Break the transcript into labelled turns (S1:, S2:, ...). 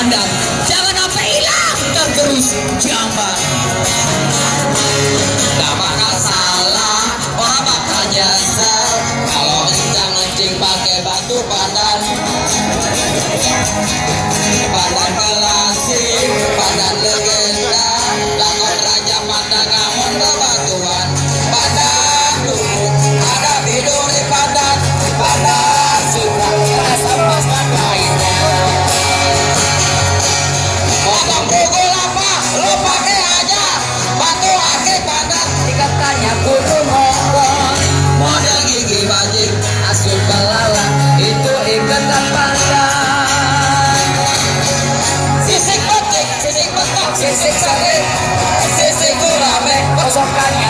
S1: pandan. Jangan sampai hilang tergerus jamban. Gak bakal salah, orang bakal nyesel kalau ngecing pakai batu pandan. Pandan klasik, pandan legenda, lakon raja pandan ngamon bebatuan. Pandan dulu ada biduri pandan, pandan suka rasa pas lainnya. Potong pukul apa? Lo pakai aja batu akik pandan, ikatannya kudu ngomong. Model gigi bajing, asup belalang, itu ikatan pandan. Sisik betik, sisik betok, sisik sakit, sisik gurame, kosokannya